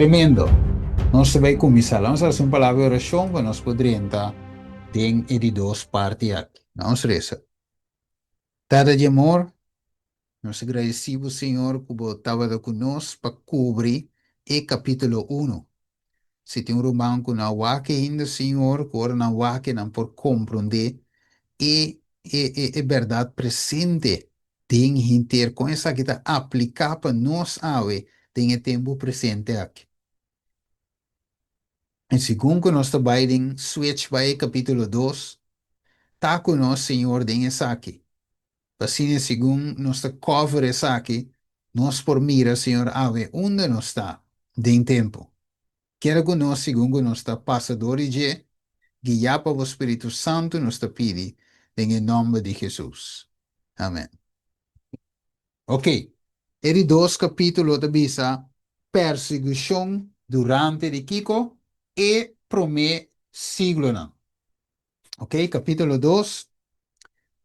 Tremendo. Nos ta bai kuminsá. Laga nos hasi un palabra di orashon pa nos por drenta den e di dos parti aki. Nos resa. Tata di amor, nos ta gradisí bo, Señor, ku bo tabata ku nos pa kubri e kapítulo unu. Si tin un ruman ku no a wak ainda, Señor, ku ora nan wak nan por komprondé e e e e bèrdat presente den henter kon esaki ta apliká pa nos awe den e tempu presente aki. I segun ku nos ta bai den switch bai e kapítulo dos, ta ku nos, Señor, den esaki. Pa asina segun nos ta cover esaki, nos por mira, Señor, awe unda nos ta den tempu. Keda ku nos segun ku nos ta pasa dor di dje, guiá pa bo Spiritu Santu nos ta pidi den e nòmber di Hesus. Amen. Ok, e di dos kapítulo ta bisa persigushon durante di kiko? E promé siglonan. Ok, kapítulo dos,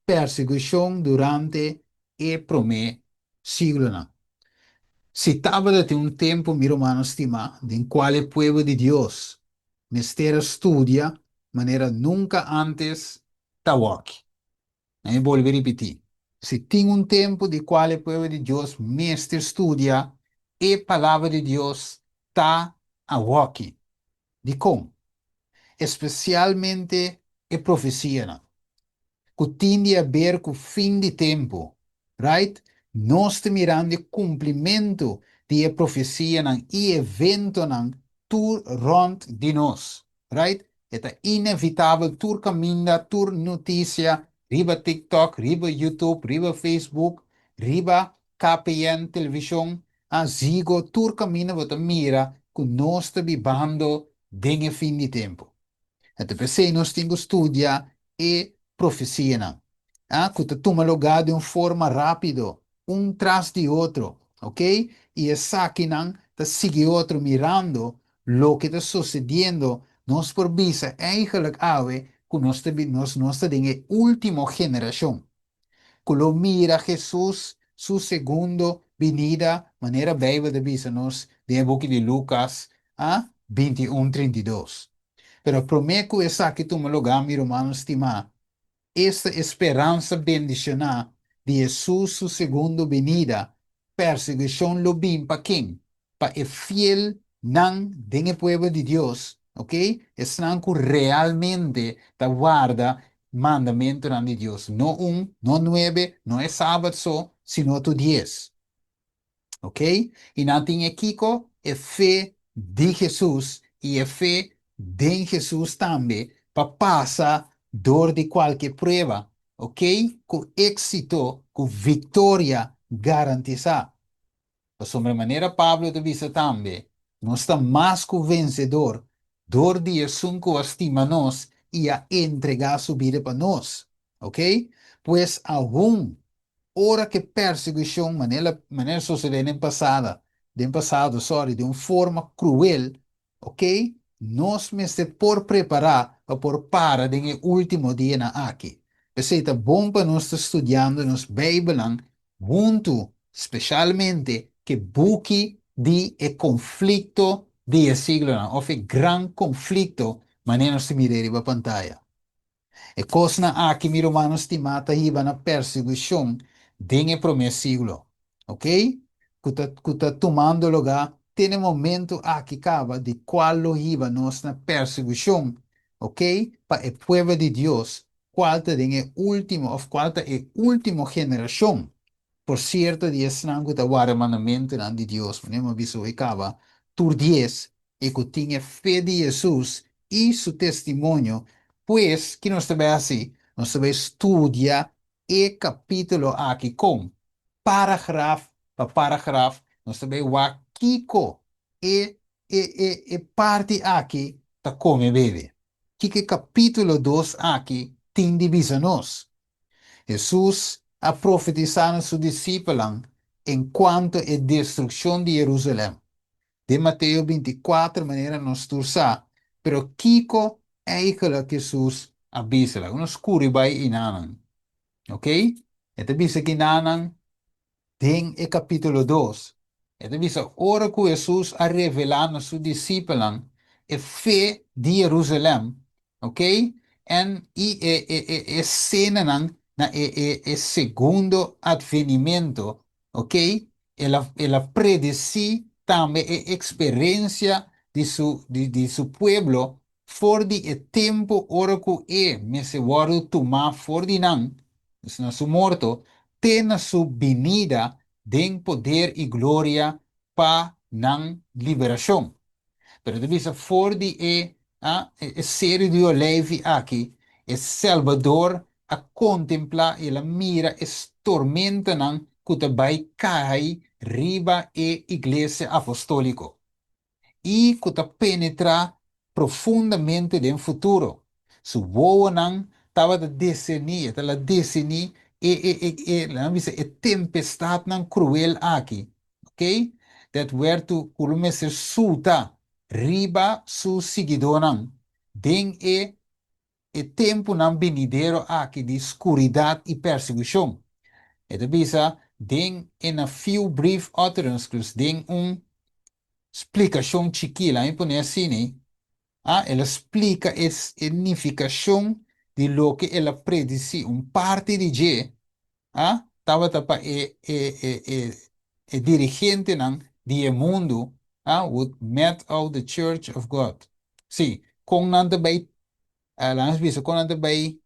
persigushon durante e promé siglonan. Si tabata tin un tempu, mi rumannan stimá, den kual e pueblo di Dios mester a studia manera nunka ántes, ta wòki. Na mi bolbe ripití, si tin un tempu di kual e pueblo di Dios mester studia e Palabra di Dios, ta awoki. Dikon? Espesialmente e profesianan ku tin di haber ku fin di tempu, right? Nos ta mirando e kumplimentu di e profesianan i eventonan tur rònt di nos, right? E ta inevitabel tur kaminda, tur notisia riba TikTok, riba YouTube, riba Facebook, riba KPN televishon, a Ziggo, tur kaminda bo ta mira ku nos ta bibando den e fin di tempu. E ta p'esei nos tin ku studia e profesianan, a ku ta tuma lugá di un forma rápido, un tras di otro, ok? I esakinan ta sigui otro mirando loke ta sosediendo, nos por bisa eigenlijk awe ku nos ta nos nos ta den e último generashon ku lo mira Hesus su segundo binida manera Beibel ta bisa nos den e buki di Lukas a 21, 32. Pero promé ku esaki tuma lugá, mi rumannan stimá, Esta e speransa bendishoná di Hesus su segundo binida! Persiguishon lo bin pa ken? Pa e fielnan den e pueblo di Dios, oke? Esnan ku realmente ta warda mandamentunan di Dios, no un, no nuebe, no e sabat so, sino tur dies. Ok? I nan tin e kiko? E fe di Hesus i e fe den Hesus tambe pa pasa dor di kualke prueba, ok? Ku éksito, ku viktoria garantisá. Pasobra manera Pablo ta bisa tambe, nos ta mas ku vensedor dor di esun ku a stima nos i a entregá su bida pa nos. Ok? Pues aun ora ku e persiguishon manera manera sosodé den pasada, den pasado, sorry, den un forma kruel, ok, nos mester por prepará pa por para den e último dianan aki. P'esei ta bon pa nos ta studiando nos Beibelnan huntu, speshalmente ku e buki di e konflikto di e siglonan òf e gran konflikto manera nos ta mir'é riba pantaya. E kosnan aki, mi rumannan stimá, ta hiba na persiguishon den e promé siglo, oke? Ku ta, ku ta tumando lugá te na e momentu aki kaba, di kual lo hiba nos na persiguishon, oke, pa e pueblo di Dios, kual ta den e último, òf kual ta e último generashon, por sierto, di esnan ku ta warda mandamentunan di Dios, manera mi a bisa hoy kaba, tur dies, i ku tin e fe di Hesus i su testimonio, pues ki nos ta bai hasi? Nos ta bai studia e kapítulo aki kon, paragraf pa paragraf, nos ta bai wak kiko e e e e parti aki ta kome bebe, kiko e kapítulo dos aki tin di bisa nos. Hesus a profetisá na su disipelnan en kuanto e destrukshon di Herusalèm. Den Mateo 24 manera nos tur sa, pero kiko eigenlijk Hesus a bisa? Laga nos kuri bai inanan. Ok? E ta bisa kinanan den e kapítulo dos. E ta bisa, ora ku Hesus a revelá na su disipelnan e fe di Herusalèm, ok, en i e e e e senanan na e e e segundo atvenimento, ok, el a el a predesí tambe e eksperensia di su di di su pueblo for di e tempu ora ku e mester wòrdu tumá for di nan, dus na su morto, te na su binida den poder i gloria pa nan liberashon. Pero ta bisa for di e e Seru di Oleifi aki, e Salbador a kontemplá i el a mira e tormentanan ku ta bai kai riba e Iglesia Apostóliko. I ku ta penetrá profundamente den futuro. Su wowonan tabata diserní, e ta la diserní e, e, e, e, laga bisa, e tempestatnan kruel aki, ok, that were to, ku lo mester suta riba su siguidónan den e e tempunan binidero aki di skuridat i persekushon. E ta bisa den in a few brief utterances, den un splikashon chikí, laga mi pone asina, a el a splika e e nifikashon di loke el a predisí, un parti di dje a tabata pa e e e e e dirigentenan di e mundu, a would met out the church of God. Sí, kon nan ta bai, laga nos bisa, kon nan ta bai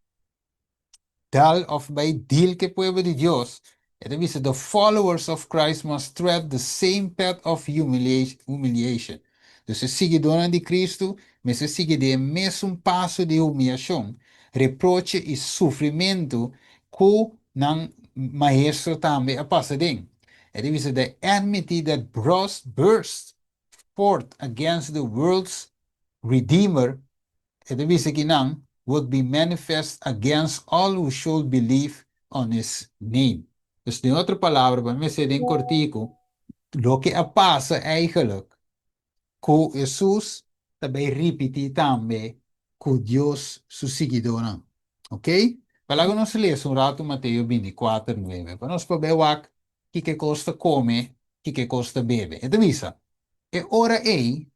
dal òf bai deal ku e pueblo di Dios. E ta bisa, The followers of Christ must tread the same path of humiliation. Dus e siguidónan di Kristu mester sigui den e mesun paso di humiashon, reproche i sufrimentu ku nan Maestro tambe a pasa den. E ta bisa, The enmity that burst forth against the world's Redeemer, e ta bisa ki nan, would be manifest against all who should believe on his name. Dus den otro palabra, pa mi mester den kortiku, loke a pasa eigenlijk ku Hesus ta bai ripití tambe ku Dios su siguidónan. Ok? Pa laga nos lesa un ratu Mateo 24, 9, pa nos por bai wak kiko e kos ta kome, kiko e kos ta bebe. E ta bisa, E ora ei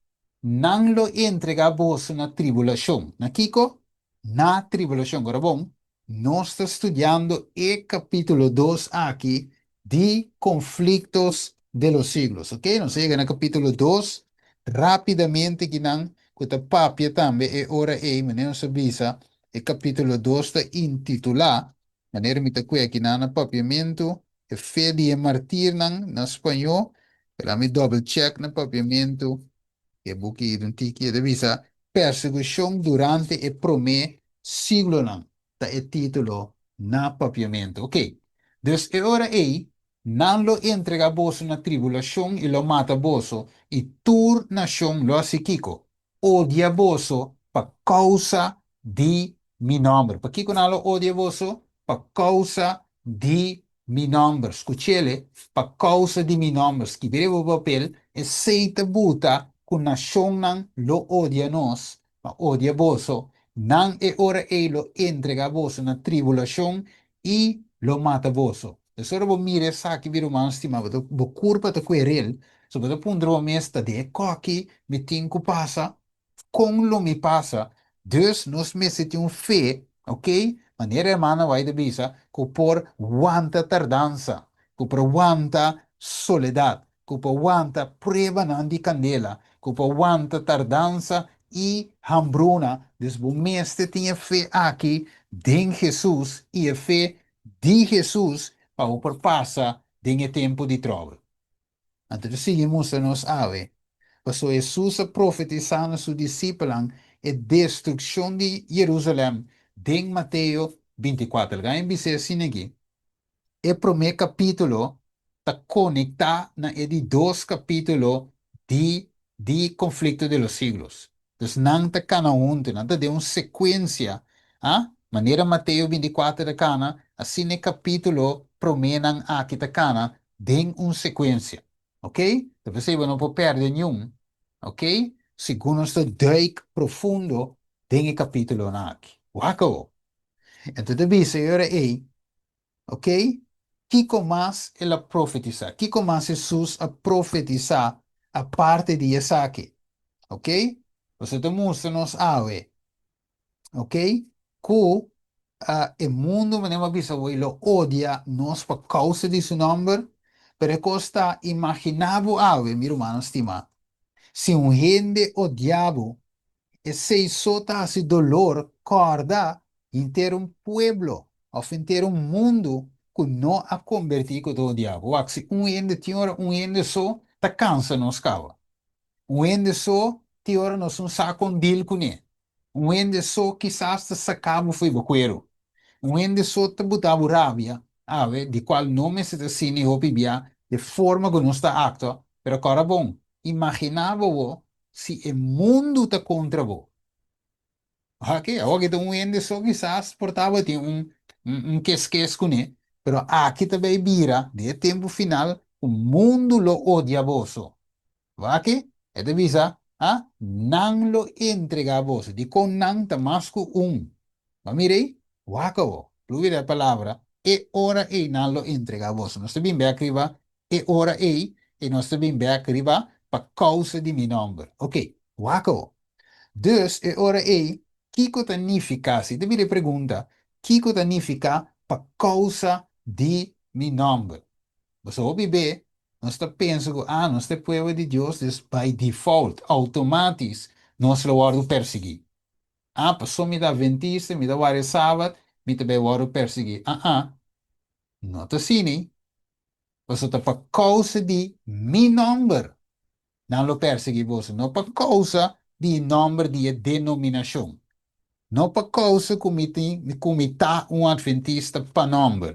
nan lo entregá boso na tribulashon. Na kiko? Na tribulashon. Ora bon, nos ta studiando e kapítulo 2 aki di Conflictos de los Siglos. Ok, nos a yega na kapítulo 2 rápidamente kinan ku ta papia tambe e ora ei, manera nos a bisa, e kapítulo 2 ta intitulá, manera mi ta kue akinan na papiamentu, E fe di e martirnan na spañó, pero ami double check na papiamentu, e buki un tiki, e ta bisa Persekushon durante e promé siglonan ta e título na papiamentu. Ok, dus e ora ei nan lo entregá boso na tribulashon i lo mata boso, i tur nashon lo hasi kiko? Odia boso pa kousa di mi nòmber. Pakiko nan lo odia boso? Pa kousa di mi nòmber. Skuch'el, pa kousa di mi nòmber. Skibi riba bo papel, esei ta buta ku nashonnan lo odia nos, pa odia boso. Nan e ora ei lo entregá boso na tribulashon i lo mata boso. Dus ora bo mira esaki, mi ruman stimá, bo ta, bo kurpa ta kuerel. So bo ta puntra bo mes, Ta den e kòki mi tin ku pasa? Kon lo mi pasa? Dus nos mester tin un fe, ok, manera hermana White a bisa, ku por wanta tardansa, ku por wanta soledat, ku por wanta pruebanan di kandela, ku por wanta tardansa i hambruna. Dus bo mester tin e fe aki den Hesus i e fe di Hesus pa bo por pasa den e tempu di tròbel. Anto ta sigui mustra nos awe, pasobra Hesus a profetisá na su disipelnan e destrukshon di Jerusalèm den Mateo 24. Laga mi bis'é asina aki, e promé kapítulo ta konektá na e di dos kapítulo di di Conflicto de los Siglos. Dus nan ta kana huntu, nan ta den un sekuensia, a manera Mateo 24 ta kana, asina e kapítulo proménan aki ta kana den un sekuensia. Ok? Ta p'esei bo no por pèrdè niun. Ok? Segun nos ta duik profundo den e kapítulonan aki. Wak awor. Enton ta bisa e ora ei, ok? Kiko mas el a profetisá? Kiko mas Hesus a profetisá aparte di esaki? Ok? Boso ta mustra nos awe, ok, ku e mundu, manera mi a bisa awor, lo odia nos pa kousa di su nòmber. Pero e kos ta, imaginá bo awe, mi rumannan stimá, si un hende odia bo, esei so ta hasi dolor, kòrda henter un pueblo òf henter un mundu ku no a kombertí ku ta odia bo. Wak, si un hende tin ora un hende so ta kansa nos kaba. Un hende so tin ora nos no sa kon dil kuné. Un hende so kisas ta saka bo fo'i bo kueru. Un hende so ta buta bo rabia, awe, di kual no mester ta asina i hopi bia e forma ku nos ta aktua, pero kòrda bon, imaginá bo bo si e mundu ta kontra bo. Oke, awor ki ta un hende so kisas por tabatin un un keskes kuné, pero aki ta bai bira den e tempu final ku mundu lo odia boso. Wak, e ta bisa, A, nan lo entregá boso. Dikon nan ta mas ku un? Bo a mira ei? Wak awor, lubida e palabra, e ora ei nan lo entregá boso. Nos ta bin bèk riba e ora ei i nos ta bin bèk riba pa kousa di mi nòmber. Oke, wak awor. Dus, e ora ei, kiko ta nifiká, si ta bira e pregunta, kiko ta nifiká pa kousa di mi nòmber? Boso hopi be Nos ta pensa ku, ah, nos ta e pueblo di Dios, dus by default, outomatis, nos lo wòrdu persiguí. Ah, pasobra mi ta adventista, mi ta warda e sabat, mi ta bai wòrdu persiguí. Ah, ah, no ta asina. Pasobra ta pa kousa di mi nòmber nan lo persiguí boso, no pa kousa di e nòmber di e denominashon, no pa kousa ku mi tin, ku mi ta un adventista pa nòmber,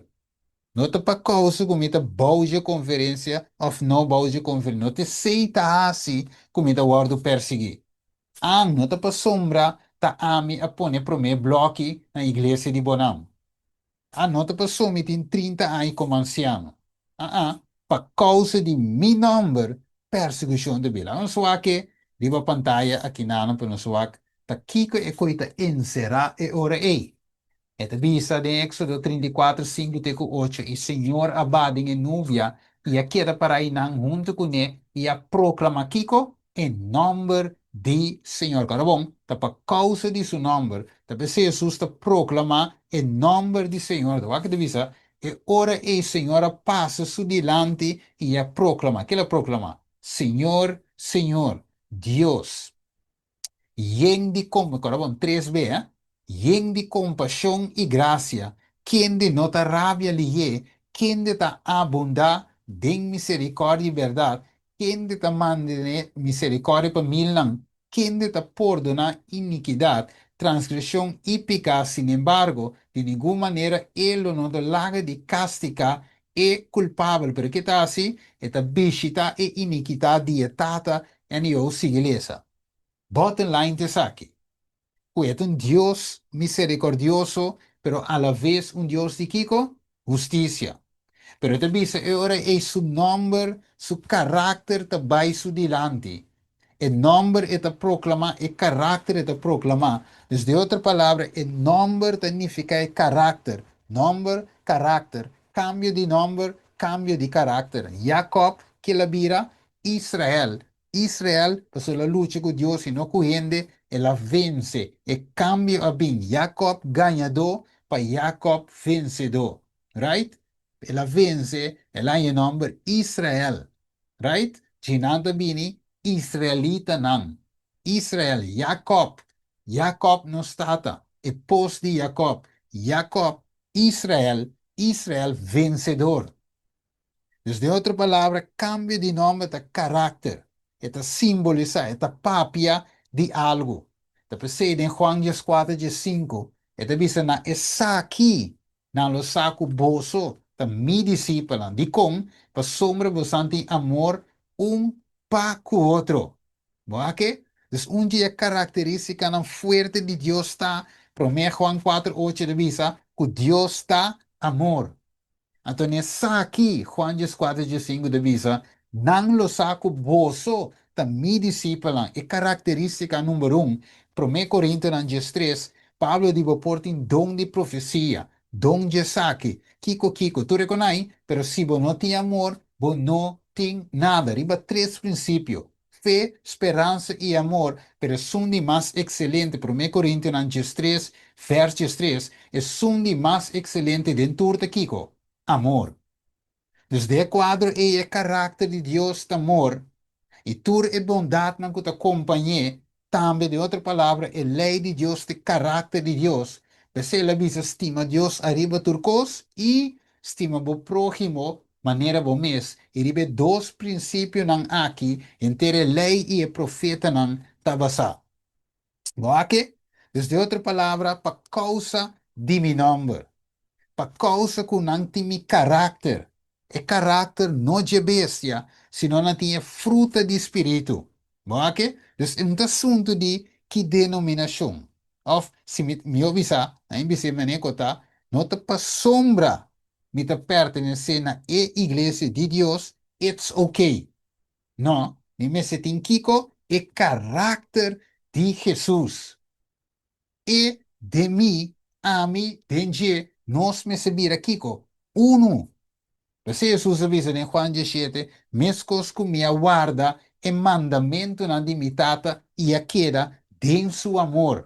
no ta pa kousa ku mi ta bou dje konferensia òf no bou dje konferensia, no ta esei ta hasi ku mi ta wòrdu persiguí. Ah, no ta pasobra ta ami a pone promé blòki na iglesia di Bonam. A no ta paso mi tin 30 aña komo ansiano. Aa, pa kousa di mi nòmber persekushon ta bira. Nos wak e riba pantaya akinano pa nos wak ta kiko e koi ta enserá e ora ei. E ta bisa den Éksodo 34, 5 te ku 8, I Señor a baha den e nubia i a keda pará einan huntu kuné i a proklamá kiko? E nòmber di Señor. Kòrda bon, ta pa kousa di su nòmber. Ta p'esei Hesus ta proklamá e nòmber di Señor. Ta wak ta bisa, E ora ei Señor a pasa su dilanti i a proklamá. Kila a proklamá? Señor, Señor, Dios, yen di kom, kòrda bon, tres be, eh? Yen di kompashon i grasia, kende no ta rabia lihé, kende ta abundá den miserikòrdia i bèrdat, Kende ta mantené miserikòrdia pa milnan? Kende ta pordoná inikidat, transgreshon i piká? Sinembargo, di ningun manera e lo no ta laga di kastiká e kulpabel. Pero ke ta hasi? E ta bishitá e inikidat di e tata. NEO sigui lesa. Bottom line ta esaki, ku e ta un Dios miserikòrdioso, pero alaves un Dios di kiko? Hustisia. Pero e ta bisa e ora ei su nòmber, su karakter ta bai su dilanti. E nòmber e ta proklamá, e karakter e ta proklamá. Dus den otro palabra, e nòmber ta nifiká e karakter. Nòmber, karakter. Kambio di nòmber, kambio di karakter. Jakòb, kila bira? Israel. Israel, pasobra el a lucha ku Dios i no ku hende, el a vense. E kambio a bin, Jakòb gañadó pa Jakòb vensedó. Right? El a vense, el a haña e nòmber Israel. Right? Djinan ta bini israelitanan. Israel, Jakòb. Jakòb nos tata, e pos di Jakòb. Jakòb, Israel, Israel vensedor. Dus den otro palabra, kambio di nòmber ta karakter. E ta simbolisá, e ta papia di algu. Ta p'esei den Juan 14 15 e ta bisa na esaki nan lo sa ku boso ta mi disipelnan. Dikon? Pasobra bosan tin amor un pa ku otro. Bo a ke? Dus un di e karakterístikanan fuerte di Dios ta, promé Juan 4 8 ta bisa ku Dios ta amor. Anto n'esaki, Juan 14 15 ta bisa, Nan lo sa ku boso ta mi disipelnan. E karakterístika number un, Promé Korintonan 13, Pablo di bo por tin don di profesia. Don djesaki, kiko kiko, tur e konai, pero si bo no tin amor, bo no tin nada. Riba tres prinsipio, fe, speransa i amor, pero esun di mas ekselente, Promé Korintionan 13, vèrs 13, esun di mas ekselente den tur ta kiko? Amor. Dus den e kuadro ei e karakter di Dios ta amor, i tur e bondatnan ku ta kompañ'é tambe, den otro palabra, e lei di Dios ta e karakter di Dios. P'esei el a bisa, Stima Dios ariba tur kos i stima bo próhimo manera bo mes. I riba e dos prinsipionan aki henter e lei i e profetanan ta basá. Bo a ke? Dus den otro palabra, pa kousa di mi nòmber, pa kousa ku nan tin mi karakter, e karakter no dje bestia, sino nan tin e fruta di spiritu. Bo a ke? Dus e no ta asuntu di ki denominashon, òf si mi, mihó bisa, nan bisa e manera ku ta, no ta pasobra mi ta pertenesé na e iglesia di Dios, it's okay. No, mi mester tin kiko? E karakter di Hesus. E den mi, ami den dje, nos mester bira kiko? Unu. P'esei Hesus a bisa den Juan 17, Meskos ku mi a warda e mandamentunan di mi Tata i a keda den su amor.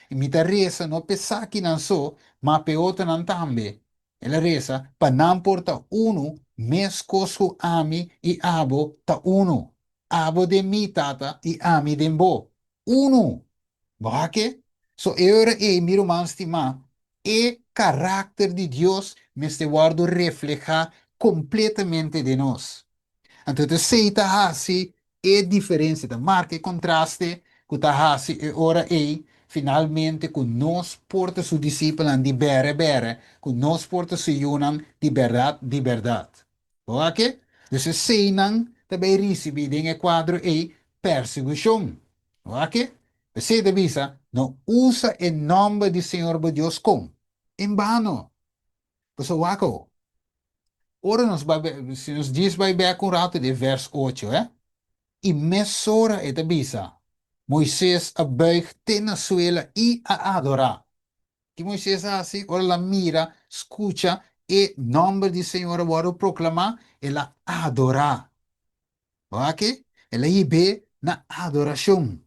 I mi ta resa no p'e sakinan so, ma p'e otronan tambe. El a resa pa nan por ta unu meskos ku ami i abo ta unu. Abo den mi, Tata, i ami den bo. Unu! Bo hake? So e ora ei, mi ruman stimá, e karakter di Dios mester wòrdu reflehá kompletamente den nos. Anto ta esei ta hasi e diferensia, ta marka e kontraste ku ta hasi e ora ei finalmente ku nos por ta su disipelnan di bèrè bèrè, ku nos por ta su yunan di bèrdat di bèrdat. Bo wak ke? Dus eseinan ta bai risibí den e kuadro ei persekushon. Bo wak ke? P'esei ta bisa, No usa e nòmber di Señor bo Dios kon? En bano. Pasobra wak awor, ora nos bai bek, si nos djis bai bek un ratu di e vers ocho, eh, i mesora e ta bisa, Moises a buig te na suela i a adorá. Ki Moises a hasi? Ora el a mira, skucha e nòmber di Señor a wòrdu proklamá, el a adorá. Wak, el a hib'é na adorashon.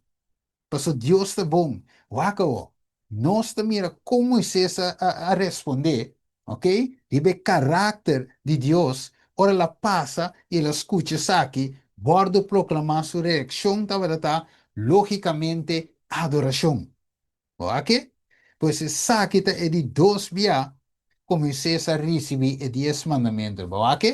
Pasobra Dios ta bon. Wak awor, nos ta mira kon Moises a a respondé, ok, riba e karakter di Dios ora el a pasa i el a skucha esaki wòrdu proklamá, su reakshon tabata ta, lógikamente, adorashon. Wak? Pues esaki ta e di dos bia ku Moises a risibí e Dies Mandamentunan. Wak?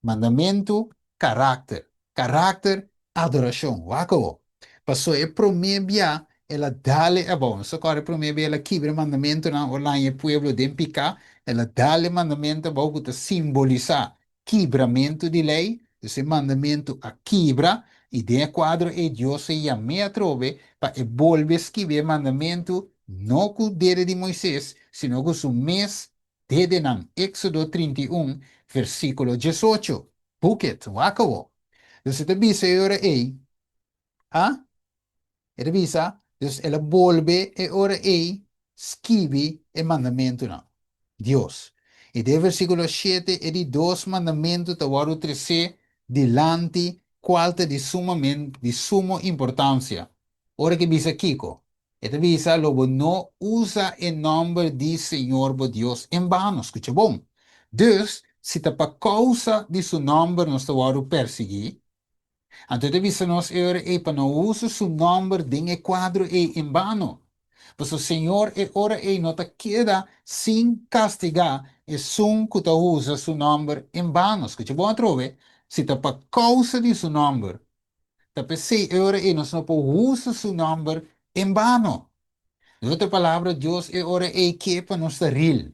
Mandamentu, karakter. Karakter, adorashon. Wak awor. Pasobra e promé bia el a dal e abou. Nos ta kòrda e promé bia el a kibra e mandamentunan ora laña e pueblo den piká. El a dal e mandamentu abou ku ta simbolisá kibramentu di lei, dus e mandamentu a kibra, i den e kuadro ei Dios a yam'é atrobe pa e bolbe skibi e mandamentu, no ku dede di Moises, sino ku su mes dedenan, Éksodo 31, versíkulo 18. Boek it, wak awor. Dus e ta bisa e ora ei, A? E ta bisa, Dus el a bolbe e ora ei skibi e mandamentunan. Dios. I den versíkulo 7 e di dos mandamentu ta wòrdu tresé dilanti kual ta di sumamen di sumo importansia. Ora ke bisa kiko? E ta bisa, Lo bo no usa e nòmber di Señor bo Dios en bano. Skucha bon. Dus, si ta pa kousa di su nòmber nos ta wòrdu persiguí, Anto e ta bisa nos e ora ei pa no usa su nòmber den e kuadro ei en bano. Pasobra Señor e ora ei no ta keda sin kastigá esun ku ta usa su nòmber en bano. Skucha bon atrobe, si ta pa kousa di su nòmber, ta p'esei e ora ei nos no por usa su nòmber en bano. Den otro palabra, Dios e ora ei ke pa nos ta ril.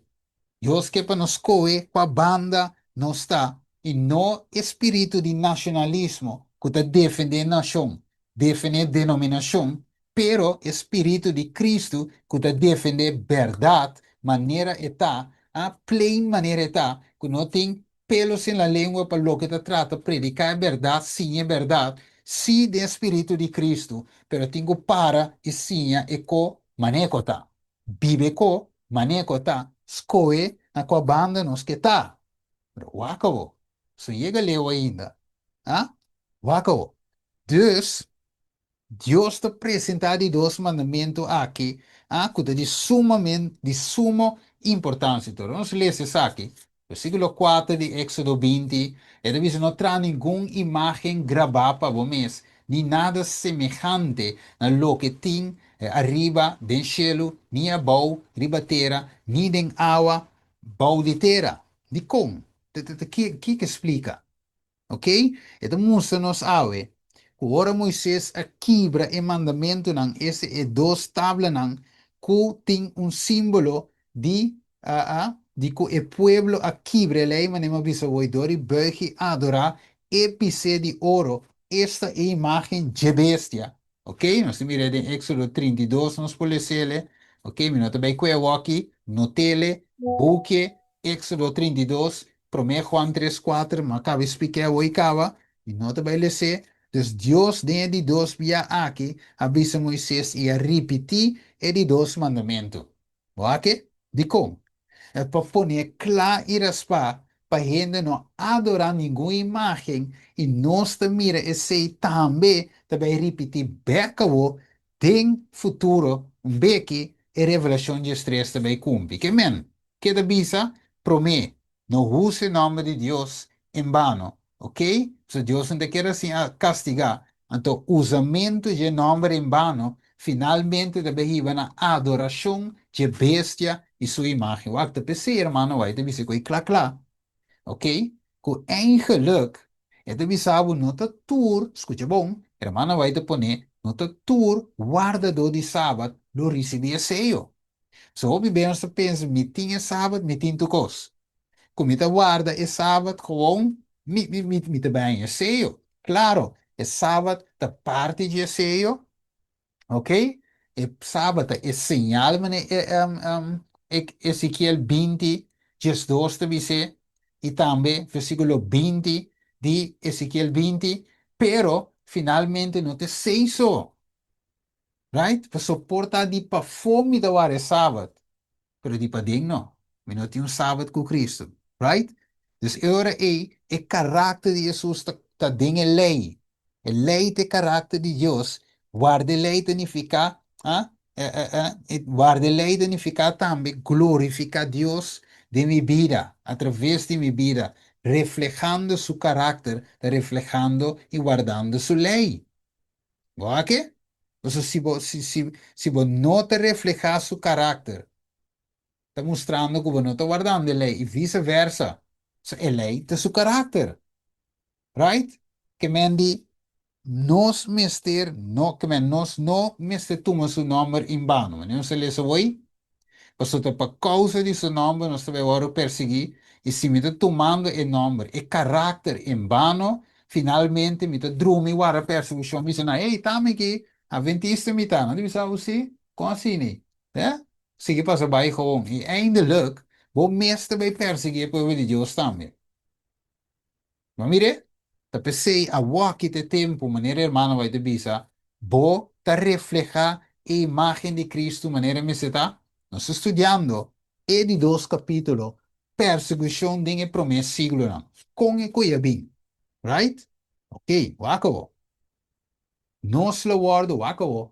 Dios ke pa nos skohe kua banda nos ta i no e spiritu di nashonalismo ku ta defendé nashon, defendé denominashon, pero e spiritu di Kristu ku ta defendé bèrdat manera e ta, a plain manera e ta, ku no tin pelos en la lengua pa loke ta trata prediká e bèrdat, siña e bèrdat, sí den e spiritu di Kristu, pero tin ku para i siña e ko manera ku ta. Biba e ko, manera ku ta, skohe na kua banda nos ke ta. Pero wak awor, so yega leu ainda. Ah? Wak awor. Dus, Dios ta presentá di dos mandamentu aki, ah, ku ta di sumamen, di sumo importansia. Tur nos lesa esaki, versíkulo 4 di Éksodo 20, e ta bisa, No traha ningun imágen grabá pa bo mes, ni nada semehante na loke tin ariba den shelu, ni abou riba tera, ni den awa bou di tera. Dikon? Kiko e splika? Ok? E ta mustra nos awe ku ora Moises a kibra e mandamentunan, ese e dos tablanan ku tin un símbolo di di ku e pueblo a kibra e lei, manera mi a bisa awor, dor di buig i adorá e bisé di oro, esta e imágen dje bestia. Ok, nos ta mira den Éxodo 32, nos por les'ele. Ok, mi no ta bai ku e awoki, not'ele, buke, Éxodo 32, Promé Juan 3, 4, mi a kaba splik'é awor i kaba, mi no ta bai les'é. Dus Dios den e di dos bia aki a bisa Moisés i a ripití e di dos mandamentu. Bo wak e? Dikon? E pa pone kla i raspá pa hende no adorá ningun imágen i nos ta mira esei tambe ta bai ripití bèk awor den futuro un beki e Revelashon 13 ta bai kumpli. Ke men keda bisa promé No usa e nòmber di Dios en bano, ok? Pasobra Dios no ta kere asina kastigá. Anto usamentu dje nòmber en bano finalmente ta bai hiba na adorashon dje bestia i su imágen. Wak, ta p'esei hermano White ta bisa ku ei kla kla, ok? Ku eigenlik e ta bisa bo no ta tur, skucha bon, hermano White ta pone, no ta tur wardadó di sabat lo risibí e seyo. So hopi bes nos ta pensa, mi tin e sabat, mi tin tur kos. Ku mi ta warda e sabat gewoon, mi, mi, mi, mi ta bai haña e seyo. Klaro, e sabat ta parti di e seyo, ok? E sabat ta e señal manera e, um, e, Ezekiel 20, 12 ta bis'é, i tambe versíkulo 20 di Ezekiel 20, pero finalmente no ta esei so. Right? Paso por ta di pafó mi ta wara e Sabat, pero di paden no. Mi no tin un Sabat ku Cristo. Right? Dus e ora ei, e karakter di Hesus ta, ta den e lei. E lei ta e karakter di Dios. Warda e lei ta nifiká, ah, eh, eh, eh, e warda e lei ta nifiká tambe glorifiká Dios den mi bida, atraves di mi bida, reflehando su karakter, ta reflehando i wardando su lei. Bo a ke? Pasobra si bo, si, si, si bo no ta reflehá su karakter, ta mustrando ku bo no ta wardando e lei, i vise versa. So e lei ta su karakter. Right? Ke men di, nos mester no, ke men nos no mester tuma su nòmber en bano. Manera nos ta lesa awor? Pasobra ta pa kousa di su nòmber nos ta bai wòrdu persiguí, i si mi ta tumando e nòmber, e karakter en bano, finalmente mi ta drumi warda persekushon, bisa nan, Ey, ta mi aki, adventista mi ta. Nan ta bisa bo, Sí, kon asina? Eh? Sigui pasa bai gewoon. I eindelik, bo mes ta bai persiguí e pueblo di Dios tambe. Ma mire, ta p'esei awoki ta e tempu, manera e hermano bai ta bisa, bo ta reflehá e imágen di Cristo manera mester ta? Nos ta studiando e di dos kapítulo, Persekushon den e promé siglonan. Kon e koe a bin? Right? Oké, wak awor. Nos lo wòrdu, wak awor,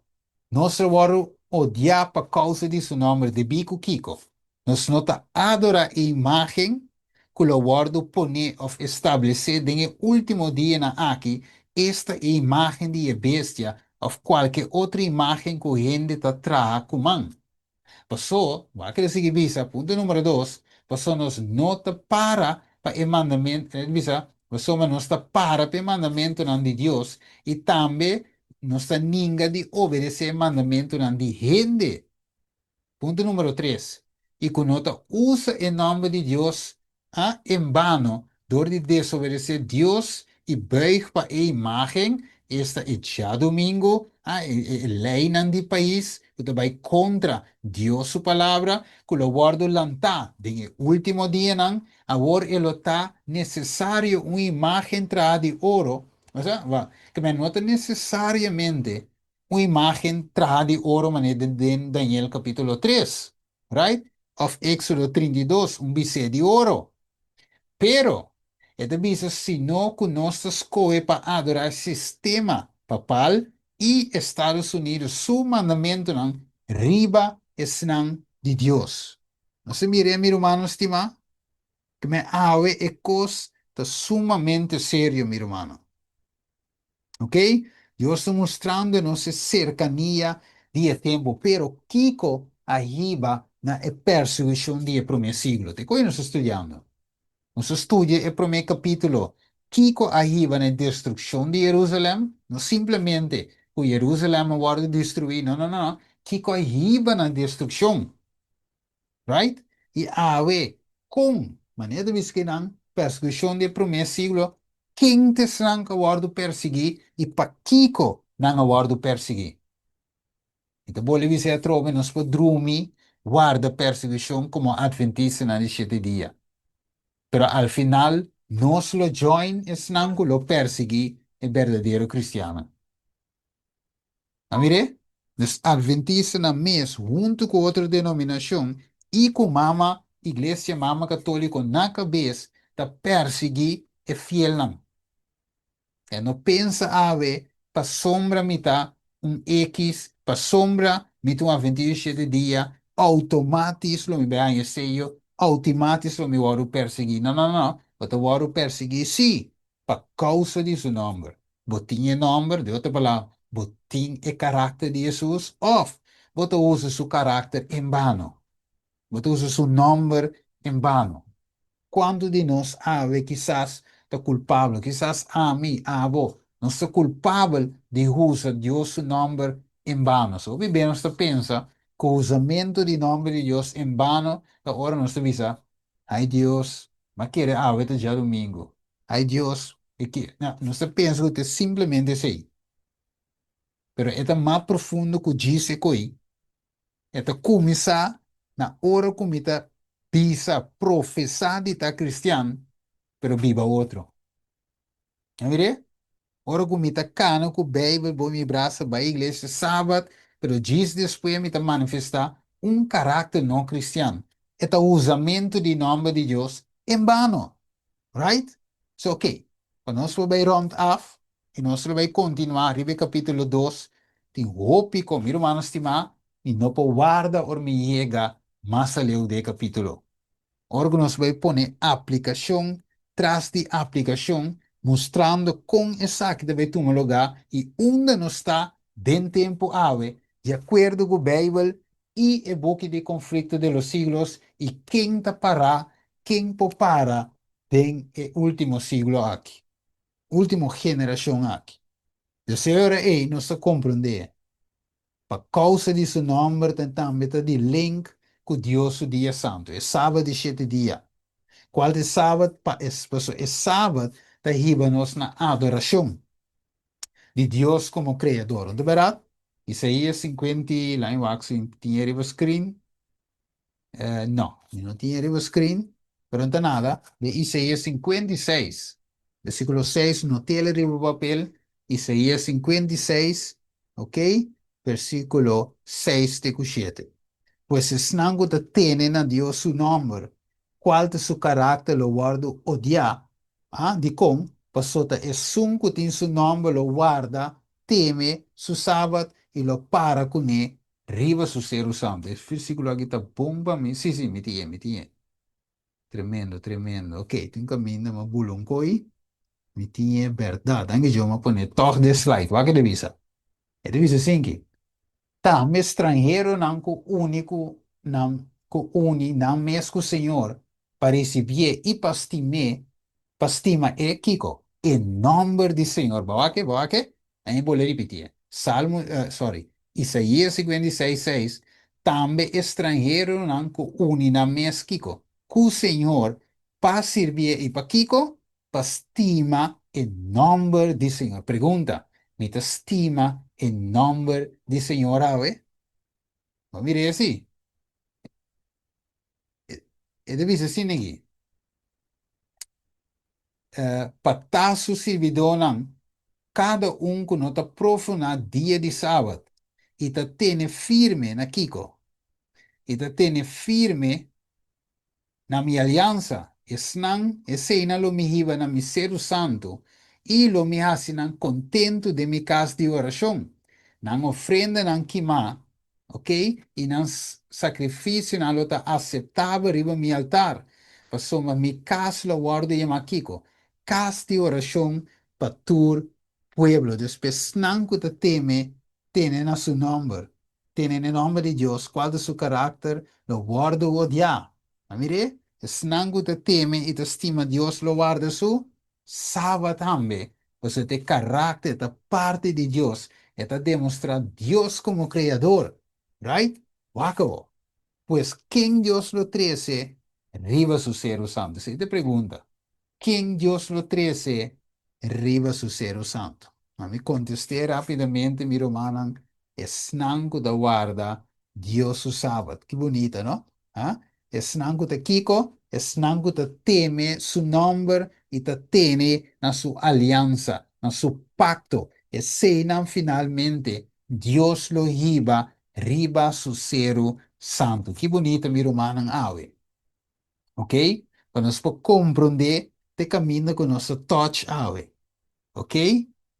nos lo wòrdu odiá pa kousa di su nòmber, debí ku kiko? Nos no ta adorá e imágen ku lo wòrdu poné òf establesé den e último dianan aki, esta e imágen di e bestia òf kualke otro imágen ku hende ta traha ku man. Pasó, bo a kere sigui bisa, punto numero dos, pasó nos no ta para pa e mandamentu, e ta bisa, pasobra nos ta para pa e mandamentunan di Dios i tambe nos ta ninga di obedesé e mandamentunan di hende. Punto numero tres, i ku no ta usa e nòmber di Dios a en bano dor di desobedesé Dios i buig pa e imágen, esta e djadumingu, a e leinan di pais ku ta bai kontra Dios su palabra, ku lo wòrdu lantá den e último dianan, awor e lo ta nesesario un imágen traha di oro, osea, ke no ta nesesariamente un imágen traha di oro manera den Daniel kapítulo 3, right? Òf Éksodo 32, un bisé di oro. Pero, e ta bisa sino ku nos ta skohe pa adorá e sistema papal i Estados Unidos su mandamentunan riba esnan di Dios. Nos a mir'é, mi rumannan stimá? Kme awe e kos ta sumamente serio, mi rumannan. Ok? Dios ta mustrando nos e serkania di e tempu, pero kiko a hiba na e persiguishon di e promé siglo? Te koe nos ta studiando. Nos a studia e promé kapítulo. Kiko a hiba na e destrukshon di Jerusalèm? No simplemente ku Jerusalèm a wòrdu destruí, no, no, no, no. Kiko a hiba na destrukshon? Right? I awe, kon, manera ta bisa ki nan persekushon di e promé siglo, ken ta esnan ku a wòrdu persiguí i pakiko nan a wòrdu persiguí? Mi ta bolbe bisa atrobe, nos por drumi warda persekushon komo Atventistanan di shete dia. Pero al final nos lo join esnan ku lo persiguí e berdadero kristiannan. A mir'é? Dus Adventistanan mes huntu ku otro denominashon i ku mama Iglesia Mama Katóliko na kabes ta persiguí e fielnan. E no pensa awe pasobra mi ta un X, pasobra mi ta un Adventista di shete dia, outomátis lo mi bai haña seyo, outomátis lo mi wòrdu persiguí. No, no, no, bo ta wòrdu persiguí sí, pa kousa di su nòmber. Bo tin e nòmber, di otro palabra, bo tin e karakter di Hesus, òf bo ta usa su karakter en bano? Bo ta usa su nòmber en bano? Kuantu di nos awe kisas ta kulpabel, kisas ami, abo, nos ta kulpabel di usa Dios su nòmber en bano? So hopi bes nos ta pensa ku usamentu di nòmber di Dios en bano ta ora nos ta bisa, Ai Dios, m'a kere awe ta djadumingu. Ai Dios, e ke. No, nos ta pensa ku ta simplemente esei. Pero e ta mas profundo ku djis e koi. E ta kuminsá na ora ku mi ta bisa, profesá di ta kristian, pero biba otro. A mir'é? Ora ku mi ta kana ku Beibel bo mi brasa bai iglesia sabat, pero djis despues mi ta manifestá un karakter no kristian. E ta usamentu di nòmber di Dios en bano. Right? So ok, pa nos por bai rònt af i nos lo bai kontinuá riba e kapítulo dos, tin hopi kon, mi rumannan stimá, mi no por warda ora mi yega mas aleu den e kapítulo. Ora ku nos bai pone aplikashon tras di aplikashon mustrando kon esaki ta bai tuma lugá i unda nos ta den tempu awe di akuerdo ku Beibel i e buki di Conflicto de los Siglos i ken ta pará, ken por para den e último siglo aki, último generashon aki. Desde e ora ei nos ta komprondé Pa kousa di su nòmber ta tambe ta di link ku Dios su dia santu, e sabat di shete dia. Kual ta e sabat? Pa e pasobra e sabat ta hiba nos na adorashon di Dios komo Kreador. No ta bèrdat? Isaías 50 i laña wak si tin e riba screen. No, mi no tin e riba screen, pero no ta nada. De Isaías 56, versículo 6, not'el riba papel, Isaías 56, ok, versículo 6 te ku 7. Pues esnan ku ta tene na Dios su nòmber, kual ta su karakter lo wòrdu odiá. Ah, dikon? Pasobra ta esun ku tin su nòmber lo warda, teme su sabat i lo para kuné Riba su seru santu. E versículo aki ta bon pa mi. Sí, sí, mi tin e, mi tin e. Tremendo, tremendo. Ok, tin caminda ma bula un coi. Mi tin e berdad. Danki Dios m'a pone tog den slide. Wak e ta bisa. E ta bisa asinki, Tambe stranheronan cu uni cu nan, cu uni nan mes cu Señor pa ricibié i pa stim'é, pa stima e, kiko? E nomber di Señor. Bo wak e? Bo wak e? Aña bolbe ripitié. Salmo, sorry, Isaías 56, 6, Tambe e stranheronan ku uni nan mes kiko? Ku Señor, pa sirbié i pa kiko? Pa stima e nòmber di Señor. Pregunta, Mi ta stima e nòmber di Señor awe? Bo mira esei? E ta bisa asina aki, Pa ta su sirbidónan, kada un ku no ta profaná dia di sabat i ta tene firme na kiko? i ta tene firme na mi aliansa, esnan, eseinan lo mi hiba na mi seru santu, i lo mi hasi nan kontentu den mi kas di orashon. Nan ofrendanan kimá, ok, i nan sakrifisionan lo ta aseptabel riba mi altar, pasobra mi kas lo wòrdu yamá kiko? Kas di orashon pa tur pueblo. Dus pa esnan ku ta teme, tene na su nòmber, tene na e nòmber di Dios, kual ta su karakter, lo wòrdu odiá. A mir'é? Esnan ku ta teme i ta stima Dios lo warda su Sabat tambe, pasobra ta e karakter, ta parti di Dios, e ta demostrá Dios komo Kreador. Right? Wak awor. Pues, ken Dios lo trese riba su seru santu? Esei ta e pregunta. Ken Dios lo trese riba su seru santu? Ma mi kontest'é rápidamente, mi rumannan, esnan ku ta warda Dios su Sabat. Ki bunita, no? Ha? Esnan ku ta kiko? Esnan ku ta teme su nòmber i ta tene na su aliansa, na su pakto. Eseinan finalmente Dios lo hiba riba su seru santu. Ki bunita, mi rumannan, awe. Ok? Pa nos por komprondé te kaminda ku nos ta touch awe. Ok?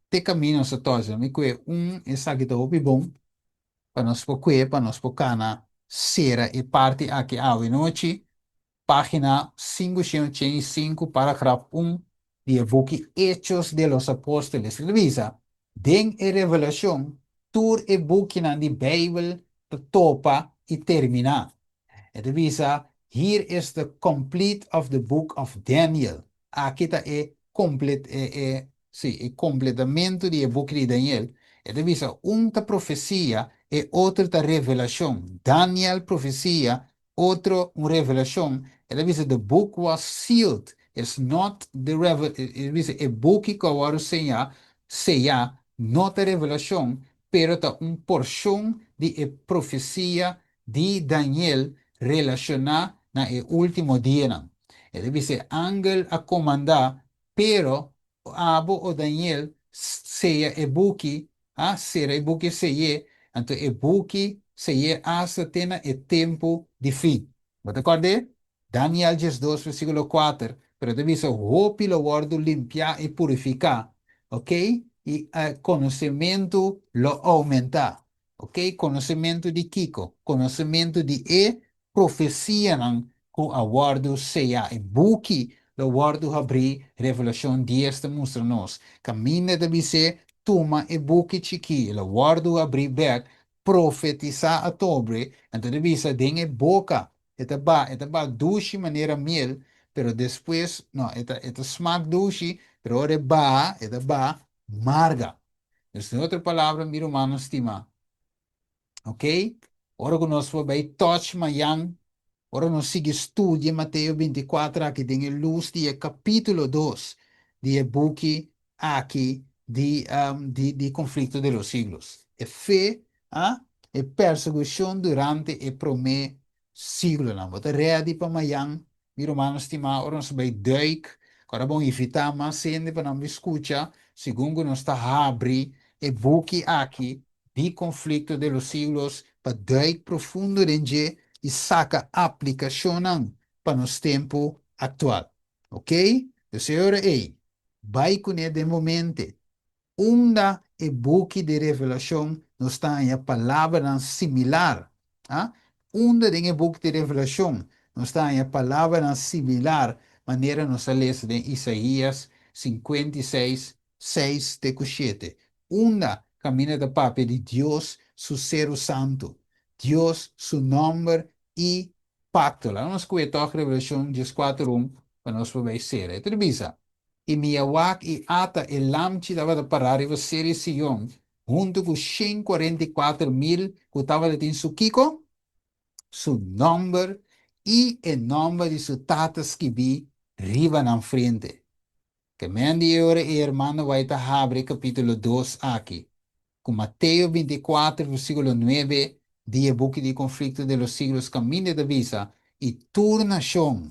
Te kaminda nos ta touch. Mi kue un esaki ta hopi bon pa nos por kue, pa nos por kana sera e parti aki awe nochi. Página 585, paragraf 1 di e buki Hechos de los Apóstoles. Ta bisa, Den e Revelashon, tur e bukinan di Beibel ta topa i terminá. E ta bisa, Hier is the complete of the book of Daniel. Aki ta e komplet, e, e, sí, e kompletamentu di e buki di Daniel. E ta bisa, un ta profesia, e otro ta revelashon. Daniel profesia, otro un revelashon. E ta bisa, the book was sealed. It's not the revel, e ta bisa, e buki ku a wòrdu señá, seyá, no ta revelashon, pero ta un porshon di e profesia di Daniel relashoná na e último dianan. E ta bisa e angel a komandá, Pero, abo, o Daniel, seya e buki, a sera e buki sey'é, anto e buki sey'é asta te na e tempu di fin. Bo ta kòrd'é? Daniel 12 versíkulo 4, pero e ta bisa hopi lo wòrdu limpiá i purifiká, oke, i konosementu lo oumentá. Ok, konosementu di kiko? Konosementu di e profesianan ku a wòrdu seyá. E buki lo wòrdu habrí, Revelashon 10 ta mustra nos. Kaminda ta bis'é, Tuma e buki chikí, e lo wòrdu habrí bèk, profetisá atobre, anto ta bisa den e boka, e ta ba, e ta ba dushi manera miel, pero despues, no, e ta, e ta smak dushi, pero ora e baha, e ta ba marga. Dus den otro palabra, mi rumannan stimá, ok, ora ku nos por bai touch mayan, ora nos sigui studia Mateo 24 aki den e lus di e kapítulo 2 di e buki aki di, um, di, di Conflicto de los Siglos. E fe, ah, e persekushon durante e promé siglonan. Bo ta ready pa mayan? Mi rumannan stimá, ora nos bai duik, ora bon invitá mas hende pa nan bin skucha, segun ku nos ta habri e buki aki di Conflicto de los Siglos pa duik profundo den dje i saka aplikashonnan pa nos tempu aktual. Oké? Dus e ora ei, bai kuné den bo mente. Unda e buki di Revelashon nos ta haña palabranan similar? A Unda den e buki di Revelashon nos ta haña palabranan similar manera nos a lesa den Isaías 56, 6 te ku 7? Unda kaminda ta papia di Dios su seru santu, Dios su nòmber i pakto? Laga nos kue tòg Revelashon 14 un pa nos por bai sera. E ta bisa, I mi a wak i ata e lamchi tabata pará riba Seri Sion huntu ku 144.000 ku tabata tin su kiko? Su nòmber i e nòmber di su tata skibí riba nan frente. Ke men di e ora ei hermano bai ta habri e kapítulo 2 aki ku Mateo 24 versíkulo 9 di e buki di Conflicto de los Siglos kaminda ta bisa, I tur nashon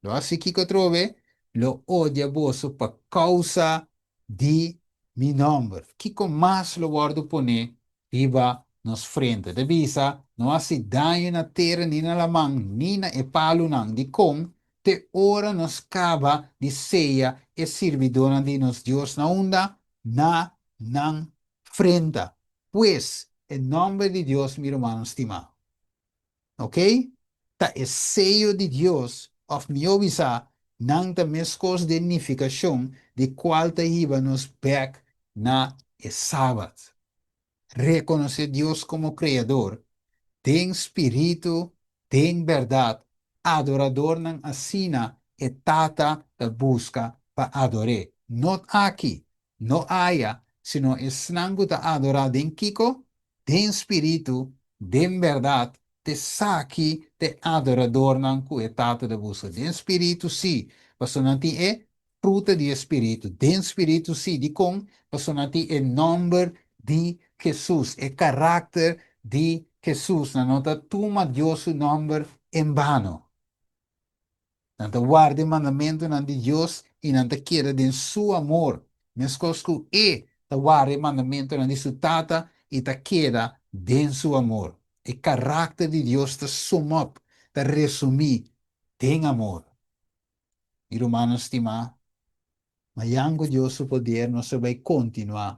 lo hasi kiko atrobe? Lo odia boso pa kousa di mi nòmber. Kiko mas lo wòrdu poné riba nos frente. Ta bisa, No hasi daño na tera ni na laman ni na e palunan. Dikon? Te ora nos kaba di seya e sirbidónan di nos Dios na unda? Na nan frenta. Pues, e nòmber di Dios, mi rumannan stimá. Ok? Ta e seyo di Dios, òf mihó bisá, nan ta meskos den nifikashon di kual ta hiba nos bèk na e Sabat. Rekonosé Dios komo Kreador, den spiritu, den bèrdat, adoradornan asina e Tata ta buska pa ador'é. Not aki, no aya, sino esnan ku ta adorá den kiko? Den spiritu, den bèrdat, t'esaki t'e adoradornan ku e Tata ta buska. Den spiritu sí, pasobra nan tin e fruta di e spiritu. Den spiritu sí. Dikon? Pasobra nan tin e nòmber di Hesus, e karakter di Hesus. Nan no ta tuma Dios su nòmber en bano. Nan ta warda e mandamentunan di Dios i nan ta keda den su amor, meskos ku e ta warda e mandamentunan di su Tata i ta keda den su amor. E karakter di Dios ta sum up, ta resumí den amor. Mi rumannan stimá, mañan ku Dios su poder nos ta bai kontinuá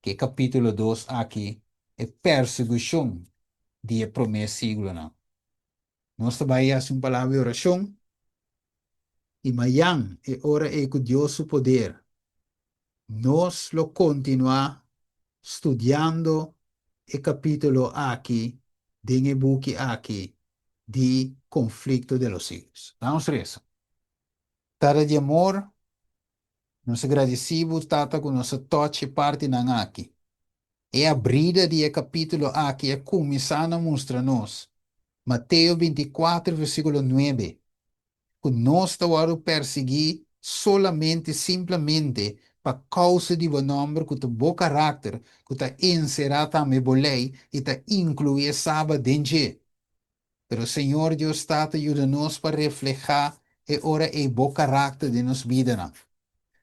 ku e kapítulo dos aki, e persekushon di e promé siglonan. Nos ta bai hasi un palabra di orashon i mañan e ora ei ku Dios su poder nos lo kontinuá studiando e kapítulo aki den e buki aki di Conflicto de los Siglos. Laga nos resa. Tata di amor, nos ta gradisí bo, Tata, ku nos a tòch e partinan aki. E abrida di e kapítulo aki a kuminsá na mustra nos, Mateo 24 versíkulo 9, ku nos ta wòrdu persiguí solamente simplemente pa kousa di bo nòmber ku ta bo karakter, ku ta enserá tambe bo lei i ta inkluí e Sabat den dje. Pero Señor Dios Tata yuda nos pa reflehá e ora ei bo karakter den nos bidanan.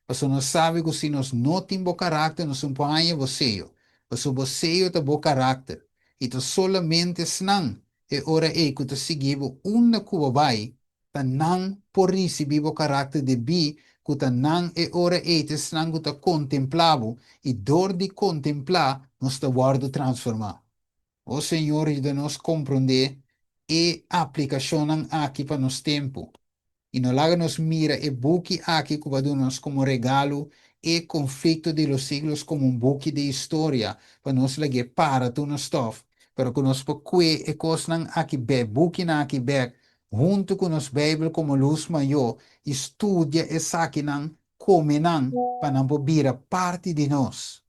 Pasobra nos sabi ku si nos no tin bo karakter nos no por haña bo seyo, pasobra bo seyo ta bo karakter i ta solamente esnan E ora ei ku ta sigui bo unda ku bo bai, ta nan por risibí bo karakter debí ku ta nan e ora ei ta esnan ku ta kontemplá bo, i dor di kontemplá nos ta wòrdu transformá. O Señor, yuda nos komprondé e aplikashonnan aki pa nos tempu. I no laga nos mira e buki aki ku bo a duna nos komo regalo, E Conflicto de los Siglos, komo un buki di historia pa nos lag'é para tur nos stòf, pero ku nos por kue e kosnan aki bèk, bukinan aki bèk, huntu ku nos Beibel komo lus mayó i studia esakinan, kome nan, pa nan por bira parti di nos.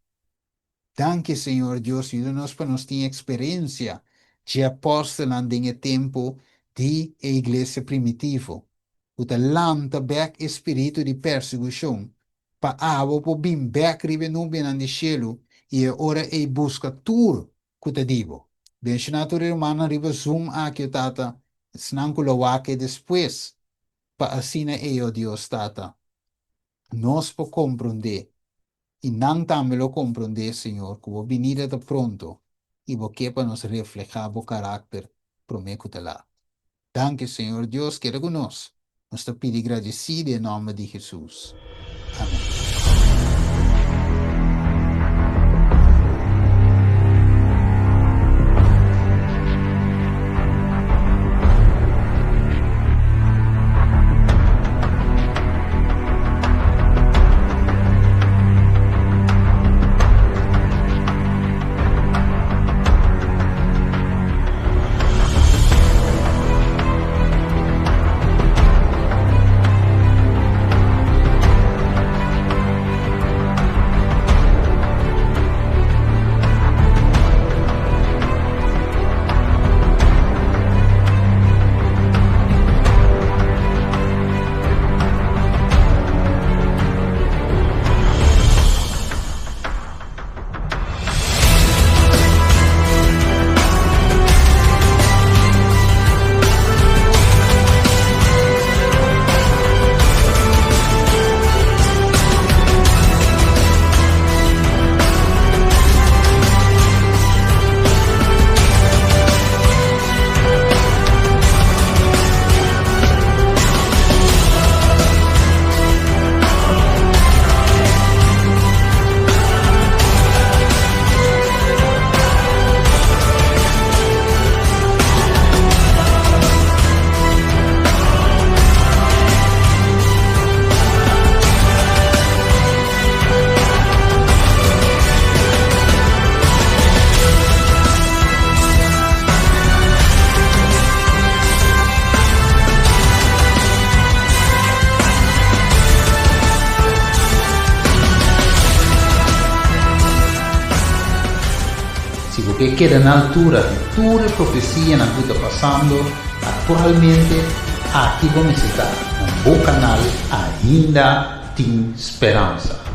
Danki Señor Dios yuda nos pa nos tin experencia dje apostelnan den e tempo di e iglesia primitivo cu ta lanta bek e spiritu di persigucion pa abo por bin bek riba e nubianan di cielu y e ora ey busca tur cu ta di bo. Bendiciona tur e rumannan riba zoom aki o Tata, esnan cu lo wak e despues pa asina ey o Dios Tata nos por comprende I nan tambe lo komprondé, Señor, ku bo binida ta pronto i bo ke pa nos reflehá bo karakter promé ku ta lat. Danki, Señor Dios, keda ku nos. Nos ta pidi gradisí den e nòmber di Hesus. Amèn. ke keda na altura di tur e profesianan ku ta pasando aktualmente, aki bo mester ta na bo kanal Ainda Tin Speransa.